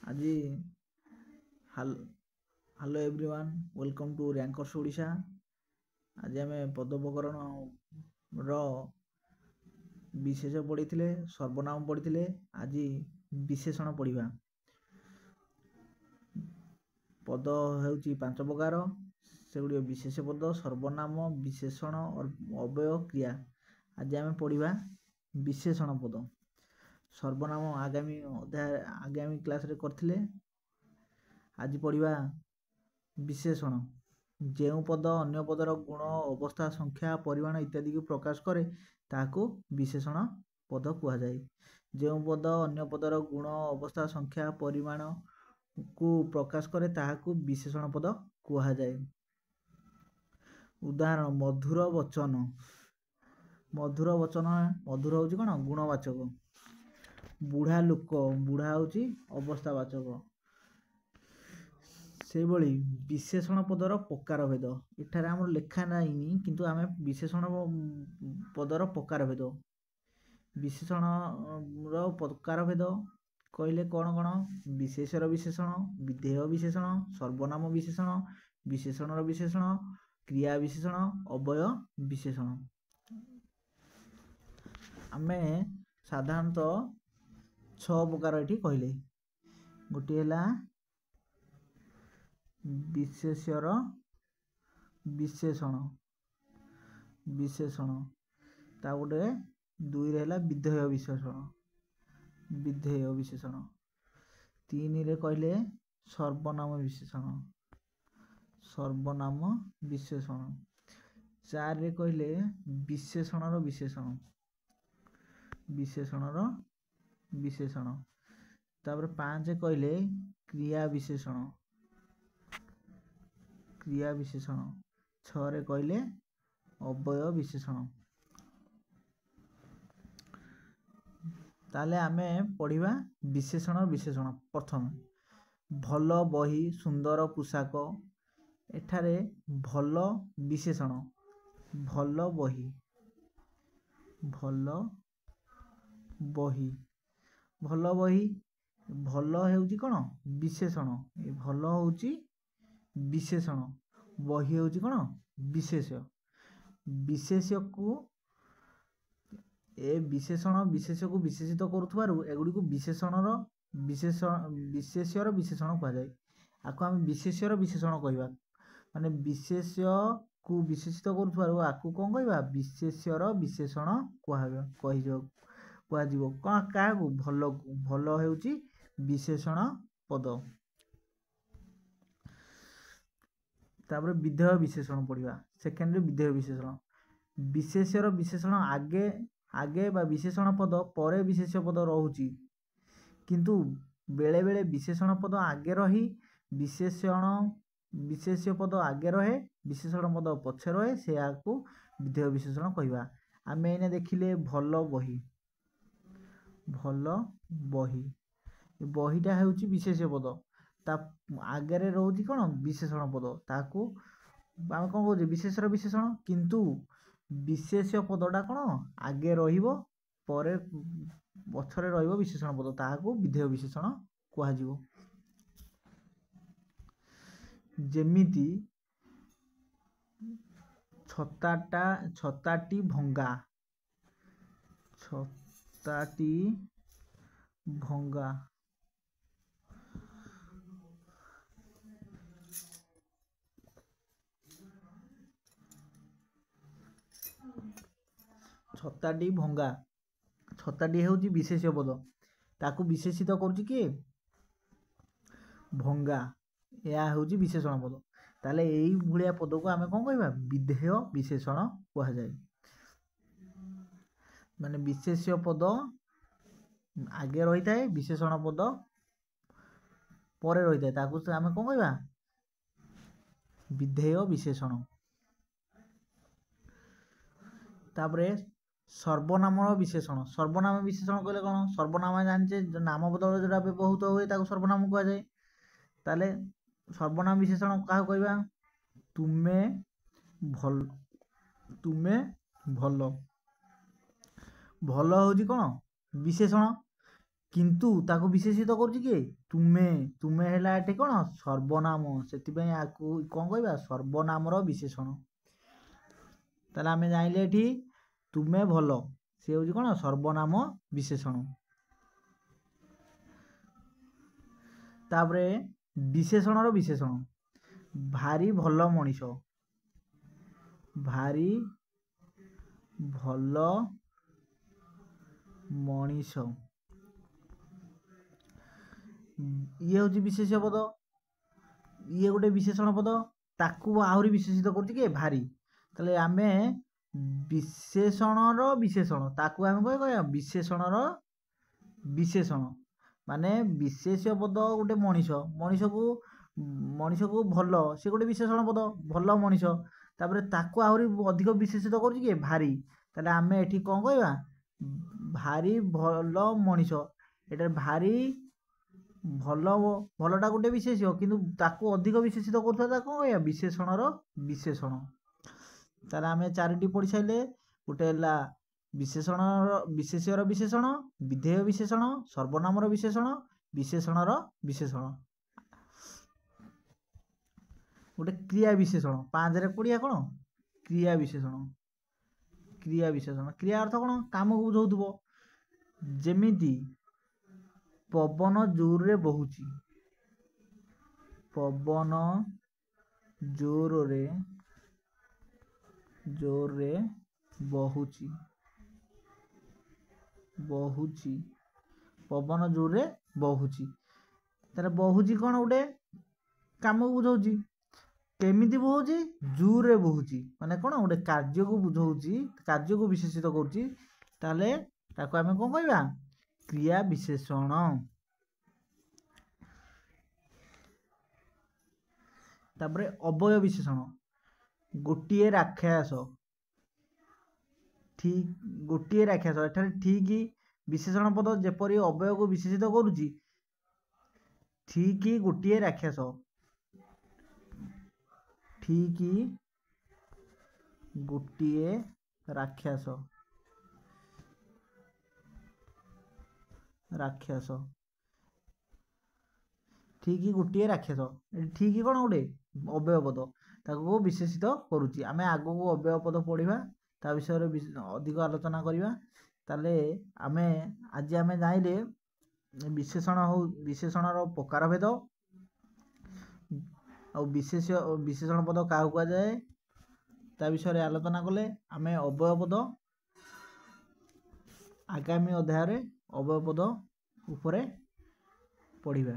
ଆଜି hello everyone, welcome to Rankers Odisha. ଆଜି ଆମେ ପଦୋପକରଣର ବିଶେଷ ପଢ଼ିଥିଲେ, ସର୍ବନାମ ପଢ଼ିଥିଲେ, ଆଜି ବିଶେଷଣ ପଢ଼ିବା। ପଦ ହେଉଛି 5 ପ୍ରକାର, ସେଗୁଡ଼ିକ ବିଶେଷ ପଦ, ସର୍ବନାମ, ବିଶେଷଣ, ଅବ୍ୟୟ, କ୍ରିୟା। ଆଜି ଆମେ ପଢ଼ିବା ବିଶେଷଣ ପଦ। ସର୍ବନାମ ଆଗାମୀ ଅଧ୍ୟାୟ ଆଗାମୀ କ୍ଲାସ୍ରେ କରିଥିଲେ। ଆଜି ପଢ଼ିବା ବିଶେଷଣ। ଯେଉଁ ପଦ ଅନ୍ୟ ପଦର ଗୁଣ, ଅବସ୍ଥା, ସଂଖ୍ୟା, ପରିମାଣ ଇତ୍ୟାଦିକୁ ପ୍ରକାଶ କରେ ତାହାକୁ ବିଶେଷଣ ପଦ କୁହାଯାଏ। ଯେଉଁ ପଦ ଅନ୍ୟ ପଦର ଗୁଣ, ଅବସ୍ଥା, ସଂଖ୍ୟା, ପରିମାଣକୁ ପ୍ରକାଶ କରେ ତାହାକୁ ବିଶେଷଣ ପଦ କୁହାଯାଏ। ଉଦାହରଣ, ମଧୁର ବଚନ। ମଧୁର ବଚନ, ମଧୁର ହେଉଛି କ'ଣ? ଗୁଣବାଚକ। ବୁଢ଼ା ଲୋକ, ବୁଢ଼ା ହେଉଛି ଅବସ୍ଥାବାଚକ। ସେଇଭଳି ବିଶେଷଣ ପଦର ପ୍ରକାର ଭେଦ ଏଠାରେ ଆମର ଲେଖା ନାହିଁ, କିନ୍ତୁ ଆମେ ବିଶେଷଣ ପଦର ପ୍ରକାର ଭେଦ, ବିଶେଷଣର ପ୍ରକାର ଭେଦ କହିଲେ କ'ଣ କ'ଣ? ବିଶେଷର ବିଶେଷଣ, ବିଧେୟ ବିଶେଷଣ, ସର୍ବନାମ ବିଶେଷଣ, ବିଶେଷଣର ବିଶେଷଣ, କ୍ରିୟା ବିଶେଷଣ, ଅବ୍ୟୟ ବିଶେଷଣ। ଆମେ ସାଧାରଣତଃ 6 ପ୍ରକାର ଏଠି କହିଲେ। ଗୋଟିଏ ହେଲା ବିଶେଷ୍ୟର ବିଶେଷଣ, ବିଶେଷଣ। ତା ଗୋଟେ 2ରେ ହେଲା ବିଧେୟ ବିଶେଷଣ, ବିଧେୟ ବିଶେଷଣ। 3ରେ କହିଲେ ସର୍ବନାମ ବିଶେଷଣ, ସର୍ବନାମ ବିଶେଷଣ। 4ରେ କହିଲେ ବିଶେଷଣର ବିଶେଷଣ, ବିଶେଷଣର ବିଶେଷଣ। ତାପରେ 5 କହିଲେ କ୍ରିୟା ବିଶେଷଣ, କ୍ରିୟା ବିଶେଷଣ। 6ରେ କହିଲେ ଅବ୍ୟୟ ବିଶେଷଣ। ତାହେଲେ ଆମେ ପଢ଼ିବା ବିଶେଷଣ ବିଶେଷଣ। ପ୍ରଥମେ ଭଲ ବହି, ସୁନ୍ଦର ପୋଷାକ। ଏଠାରେ ଭଲ ବିଶେଷଣ, ଭଲ ବହି, ଭଲ ବହି, ଭଲ ବହି। ଭଲ ହେଉଛି କ'ଣ? ବିଶେଷଣ। ଏ ଭଲ ହେଉଛି ବିଶେଷଣ, ବହି ହେଉଛି କ'ଣ? ବିଶେଷ୍ୟ। ବିଶେଷ୍ୟକୁ ଏ ବିଶେଷଣ ବିଶେଷ୍ୟକୁ ବିଶେଷିତ କରୁଥିବାରୁ ଏଗୁଡ଼ିକୁ ବିଶେଷଣର ବିଶେଷ ବିଶେଷ୍ୟର ବିଶେଷଣ କୁହାଯାଏ। ଆକୁ ଆମେ ବିଶେଷ୍ୟର ବିଶେଷଣ କହିବା, ମାନେ ବିଶେଷ୍ୟକୁ ବିଶେଷିତ କରୁଥିବାରୁ ଆକୁ କ'ଣ କହିବା? ବିଶେଷ୍ୟର ବିଶେଷଣ କୁହାଯିବ। କ'ଣ? କାହାକୁ? ଭଲକୁ। ଭଲ ହେଉଛି ବିଶେଷଣ ପଦ। ତାପରେ ବିଧେୟ ବିଶେଷଣ ପଢ଼ିବା। ସେକେଣ୍ଡରେ ବିଧେୟ ବିଶେଷଣ। ବିଶେଷ୍ୟର ବିଶେଷଣ ଆଗେ ଆଗେ ବା ବିଶେଷଣ ପଦ ପରେ ବିଶେଷ୍ୟ ପଦ ରହୁଛି, କିନ୍ତୁ ବେଳେବେଳେ ବିଶେଷଣ ପଦ ଆଗେ ରହି ବିଶେଷଣ ବିଶେଷ୍ୟ ପଦ ଆଗେ ରହେ, ବିଶେଷଣ ପଦ ପଛେ ରହେ, ସେୟାକୁ ବିଧେୟ ବିଶେଷଣ କହିବା। ଆମେ ଏଇନା ଦେଖିଲେ ଭଲ ବହି, ଭଲ ବହି, ବହିଟା ହେଉଛି ବିଶେଷ୍ୟ ପଦ, ତା ଆଗରେ ରହୁଛି କ'ଣ? ବିଶେଷଣ ପଦ। ତାକୁ ଆମେ କ'ଣ କହୁଛେ? ବିଶେଷର ବିଶେଷଣ। କିନ୍ତୁ ବିଶେଷ୍ୟ ପଦଟା କ'ଣ ଆଗେ ରହିବ, ପରେ ପଛରେ ରହିବ ବିଶେଷଣ ପଦ, ତାହାକୁ ବିଧେୟ ବିଶେଷଣ କୁହାଯିବ। ଯେମିତି ଛତାଟା, ଛତାଟି ଭଙ୍ଗା, ଛତାଟି ଭଙ୍ଗା। ଛତାଟି ଭଙ୍ଗା, ଛତାଟି ହେଉଛି ବିଶେଷ୍ୟ ପଦ, ତାକୁ ବିଶେଷିତ କରୁଛି କିଏ? ଭଙ୍ଗା, ଏହା ହେଉଛି ବିଶେଷଣ ପଦ। ତାହେଲେ ଏଇଭଳିଆ ପଦକୁ ଆମେ କ'ଣ କହିବା? ବିଧେୟ ବିଶେଷଣ କୁହାଯାଏ। ମାନେ ବିଶେଷ୍ୟ ପଦ ଆଗେ ରହିଥାଏ, ବିଶେଷଣ ପଦ ପରେ ରହିଥାଏ, ତାକୁ ଆମେ କ'ଣ କହିବା? ବିଧେୟ ବିଶେଷଣ। ତାପରେ ସର୍ବନାମର ବିଶେଷଣ। ସର୍ବନାମ ବିଶେଷଣ କହିଲେ କ'ଣ? ସର୍ବନାମ ଜାଣିଛେ, ନାମ ବଦଳରେ ଯେଉଁଟା ବ୍ୟବହୃତ ହୁଏ ତାକୁ ସର୍ବନାମ କୁହାଯାଏ। ତାହେଲେ ସର୍ବନାମ ବିଶେଷଣ କାହାକୁ କହିବା? ତୁମେ ଭଲ, ତୁମେ ଭଲ। ଭଲ ହେଉଛି କ'ଣ? ବିଶେଷଣ। କିନ୍ତୁ ତାକୁ ବିଶେଷିତ କରୁଛି କିଏ? ତୁମେ। ତୁମେ ହେଲା ଏଠି କ'ଣ? ସର୍ବନାମ। ସେଥିପାଇଁ ଆକୁ କ'ଣ କହିବା? ସର୍ବନାମର ବିଶେଷଣ। ତାହେଲେ ଆମେ ଜାଣିଲେ ଏଠି ତୁମେ ଭଲ, ସେ ହେଉଛି କ'ଣ? ସର୍ବନାମ ବିଶେଷଣ। ତାପରେ ବିଶେଷଣର ବିଶେଷଣ। ଭାରି ଭଲ ମଣିଷ, ଭାରି ଭଲ ମଣିଷ, ଇଏ ହେଉଛି ବିଶେଷ୍ୟ ପଦ, ଇଏ ଗୋଟେ ବିଶେଷଣ ପଦ, ତାକୁ ଆହୁରି ବିଶେଷିତ କରୁଛି କିଏ? ଭାରି। ତାହେଲେ ଆମେ ବିଶେଷଣର ବିଶେଷଣ, ତାକୁ ଆମେ କ'ଣ କହିବା? ବିଶେଷଣର ବିଶେଷଣ। ମାନେ ବିଶେଷ୍ୟ ପଦ ଗୋଟେ ମଣିଷ, ମଣିଷକୁ ଭଲ, ସେ ଗୋଟେ ବିଶେଷଣ ପଦ, ଭଲ ମଣିଷ। ତାପରେ ତାକୁ ଆହୁରି ଅଧିକ ବିଶେଷିତ କରୁଛି କିଏ? ଭାରି। ତାହେଲେ ଆମେ ଏଠି କ'ଣ କହିବା? ଭାରି ଭଲ ମଣିଷ। ଏଟା ଭାରି ଭଲ, ଭଲଟା ଗୋଟେ ବିଶେଷ୍ୟ, କିନ୍ତୁ ତାକୁ ଅଧିକ ବିଶେଷିତ କରୁଥିବା ତାକୁ କ'ଣ କହିବା? ବିଶେଷଣର ବିଶେଷଣ। ତାହେଲେ ଆମେ ଚାରିଟି ପଢ଼ି ସାରିଲେ। ଗୋଟେ ହେଲା ବିଶେଷଣର ବିଶେଷ୍ୟର ବିଶେଷଣ, ବିଧେୟ ବିଶେଷଣ, ସର୍ବନାମର ବିଶେଷଣ, ବିଶେଷଣର ବିଶେଷଣ, ଗୋଟେ କ୍ରିୟା ବିଶେଷଣ। 5ରେ ପଢ଼ିବା କ'ଣ? କ୍ରିୟା ବିଶେଷଣ। କ୍ରିୟା ବିଶେଷଣ, କ୍ରିୟା ଅର୍ଥ କ'ଣ? କାମକୁ ବୁଝାଉଥିବ। ଯେମିତି ପବନ ଜୋରରେ ବହୁଛି, ପବନ ଜୋରରେ ଜୋରରେ ବହୁଛି, ବହୁଛି, ପବନ ଜୋରରେ ବହୁଛି। ତାହେଲେ ବହୁଛି କ'ଣ? ଗୋଟେ କାମକୁ ବୁଝାଉଛି। କେମିତି ବହୁଛି? ଜୋରରେ ବହୁଛି। ମାନେ କ'ଣ? ଗୋଟେ କାର୍ଯ୍ୟକୁ ବୁଝାଉଛି, କାର୍ଯ୍ୟକୁ ବିଶେଷିତ କରୁଛି। ତାହେଲେ ତାକୁ ଆମେ କ'ଣ କହିବା? କ୍ରିୟା ବିଶେଷଣ। ତାପରେ ଅବ୍ୟୟ ବିଶେଷଣ। ଗୋଟିଏ ରାକ୍ଷସ, ଠିକ ଗୋଟିଏ ରାକ୍ଷସ। ଏଠାରେ ଠିକ ବିଶେଷଣ ପଦ ଯେପରି ଅବ୍ୟୟକୁ ବିଶେଷିତ କରୁଛି, ଠିକ ଗୋଟିଏ ରାକ୍ଷସ, ଠିକ ଗୋଟିଏ ରାକ୍ଷସ, ରାକ୍ଷସ, ଠିକ ଗୋଟିଏ ରାକ୍ଷସ। ଏଠି ଠିକ କ'ଣ? ଗୋଟେ ଅବ୍ୟୟ ପଦ, ତାକୁ ବିଶେଷିତ କରୁଛି। ଆମେ ଆଗକୁ ଅବ୍ୟୟ ପଦ ପଢ଼ିବା, ତା ବିଷୟରେ ଅଧିକ ଆଲୋଚନା କରିବା। ତାହେଲେ ଆମେ ଆଜି ଆମେ ଜାଣିଲେ ବିଶେଷଣ ହଉ, ବିଶେଷଣର ପ୍ରକାର ଭେଦ ଆଉ ବିଶେଷ୍ୟ ବିଶେଷଣ ପଦ କାହାକୁ କୁହାଯାଏ ତା ବିଷୟରେ ଆଲୋଚନା କଲେ। ଆମେ ଅବ୍ୟୟ ପଦ ଆଗାମୀ ଅଧ୍ୟାୟରେ ଅବ୍ୟୟ ପଦ ଉପରେ ପଢ଼ିବା।